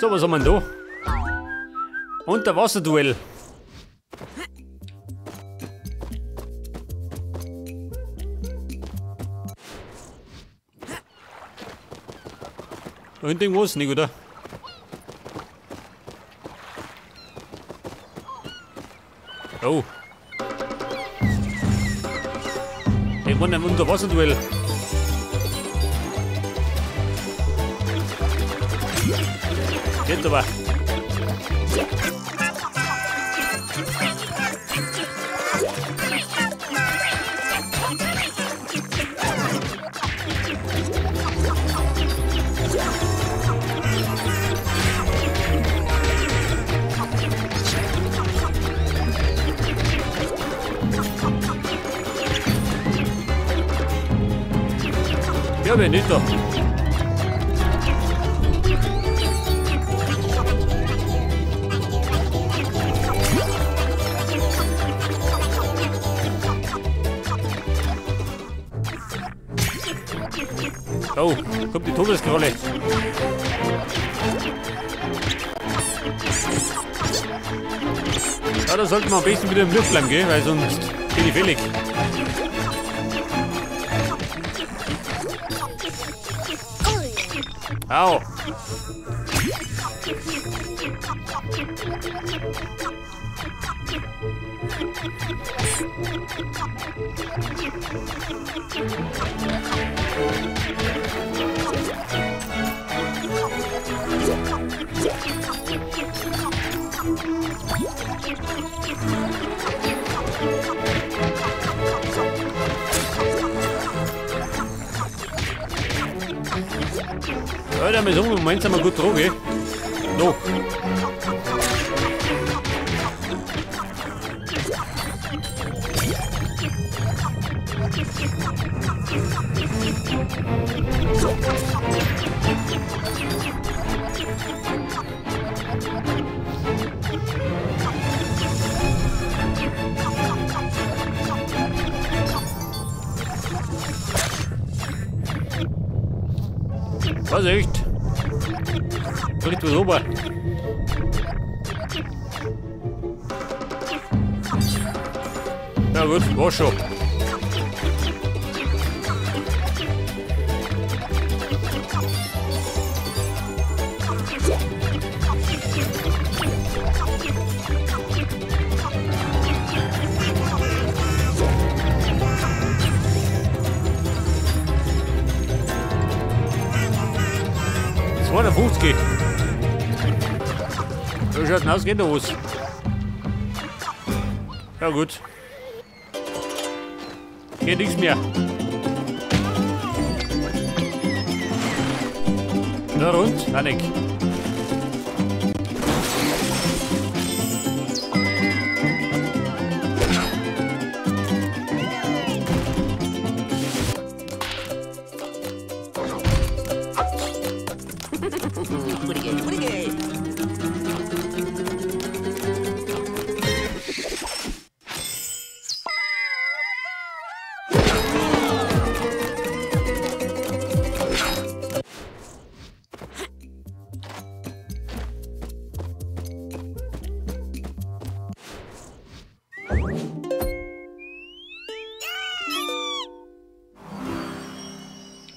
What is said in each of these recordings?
So, was haben wir denn da? Unterwasserduell. Da hinten irgendwas nicht, oder? Oh. Ich meine, ein Unterwasserduell. Geht aber. Ja, bin nicht da. Oh, kommt die Todeskralle. Ja, da sollten wir am besten wieder im Luft bleiben, gell? Weil sonst bin ich fällig. Au! Ja, der im Moment sind wir gut drauf, gell? No. Vorsicht! Kriegt was rüber. Ja gut, war schon. $250. So schaut denn aus, geht noch was. Ja gut. Geht nichts mehr. Na rund, Hanik.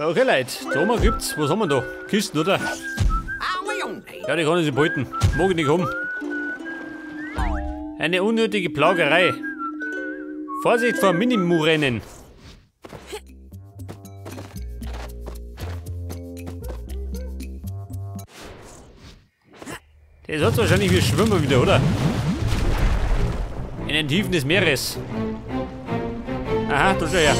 Okay, Leute, da gibt's, was haben wir da? Kisten, oder? Ja, die kann ich sich behalten. Mag ich nicht haben. Eine unnötige Plagerei. Vorsicht vor Minimurennen. Der hat wahrscheinlich wie Schwimmer wieder, oder? In den Tiefen des Meeres. Aha, da schau her.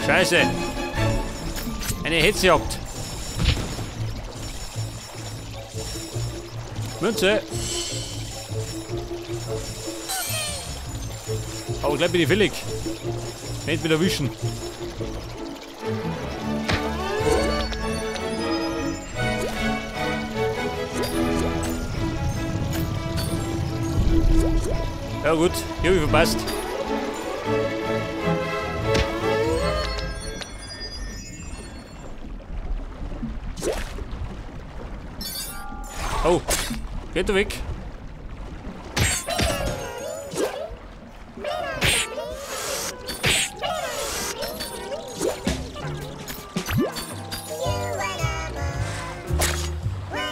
Scheiße! Eine Hetzjagd! Münze! Aber gleich bin ich fällig. Nicht wieder wischen. Ja gut, hier habe ich verpasst. Oh, geht du weg.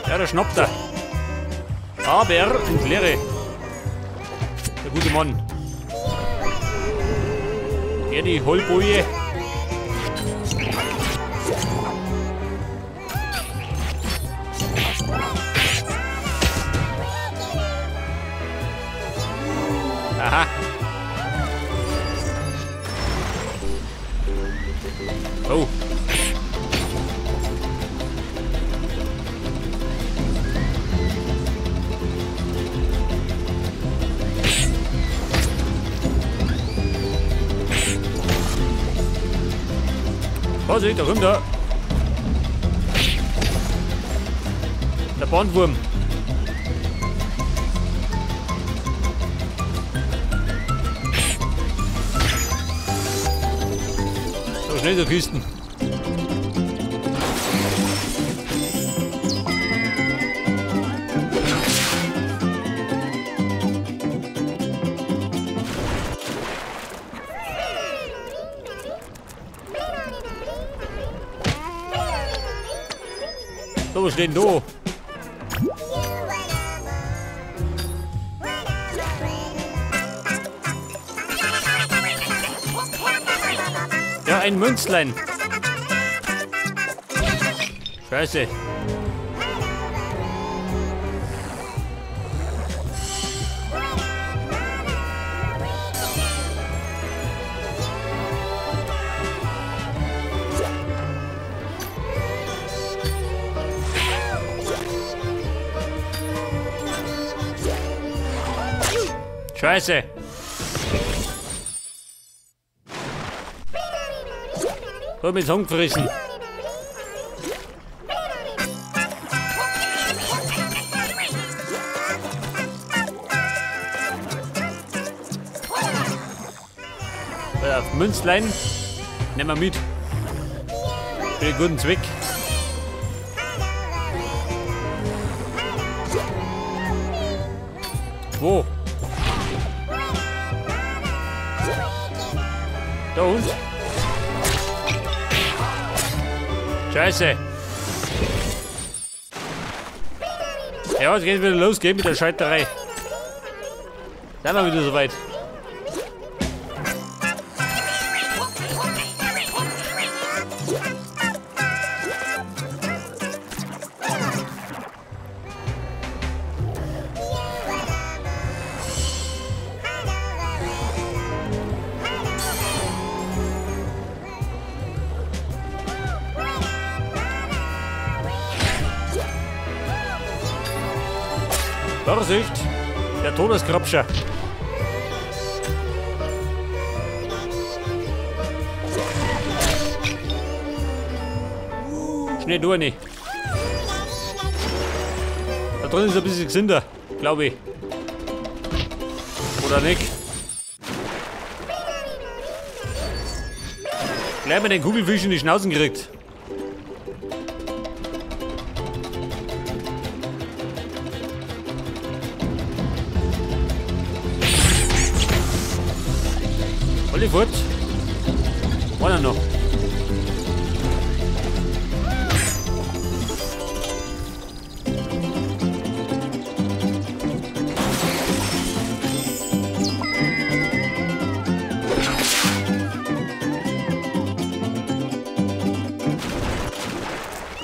Ja, der schnappt er. Aber ins Leere. Der gute Mann. Ja, die Holboje. Aha. Oh. Vorsicht, da kommt er. Der Bandwurm. So schnell so Kisten. So, was steht denn da? Ja, ein Münzlein. Scheiße. Scheiße. Hab mich gefressen. Ja, Münzlein nehmen wir mit. Für den guten Zweck. Wo? Da und? Scheiße. Ja, es geht wieder los, geht mit der Scheiterei. Dann mal wieder soweit. Vorsicht! Der Todesgrabscher! Schnell durch! Da drin ist ein bisschen gesünder, glaube ich. Oder nicht? Gleich mal den Kugelfisch in die Schnauzen gekriegt. Alle fort. Einer noch.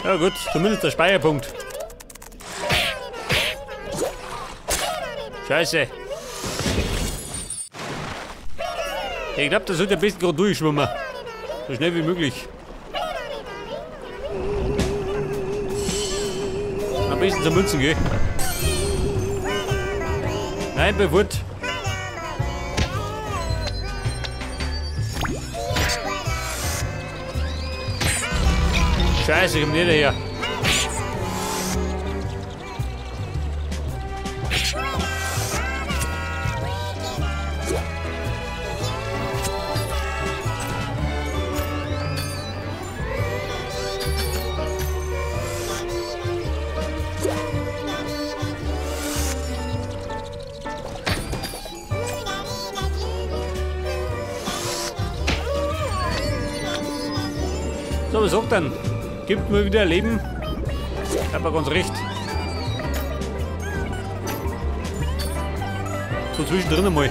Ja gut, zumindest der Speicherpunkt. Scheiße. Ich glaube, das sollte am besten gerade durchschwimmen. So schnell wie möglich. Am besten zur Münzen gehen. Nein, bewusst. Scheiße, ich komm nicht her. was sagt dann? Gibt mir wieder Leben. Aber ganz recht. So zwischendrin einmal.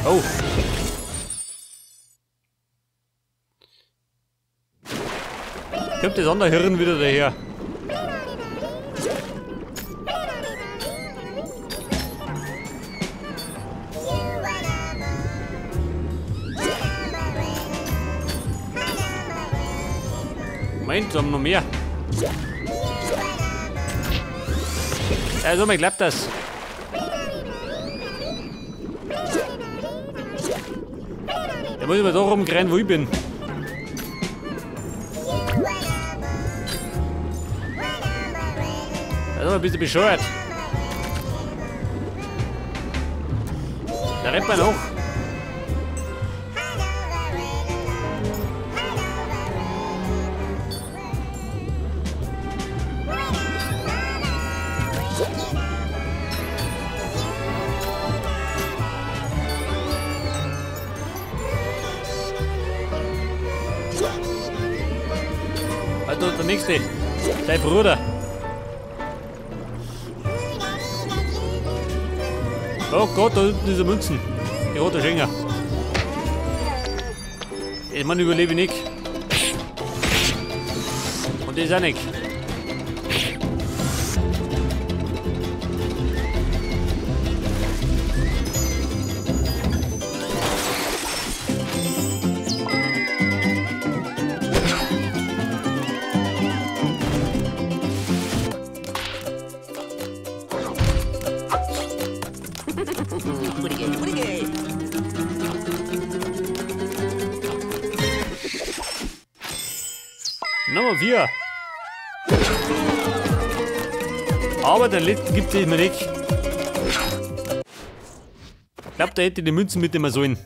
Oh. Kommt das andere Hirn wieder daher. Moment, da haben wir noch mehr. Also, mir klappt das. Da muss ich mal da rumrennen, wo ich bin. Also, ein bisschen bescheuert. Da rennt man noch. Also der nächste, dein Bruder. Oh Gott, da unten diese Münzen. Die rote Schenker. Ich meine, überlebe ich nicht. Und das ist auch nicht. Nummer 4. Aber der letzte gibt es mir nicht. Ich glaube, da hätte ich die Münzen mitnehmen sollen.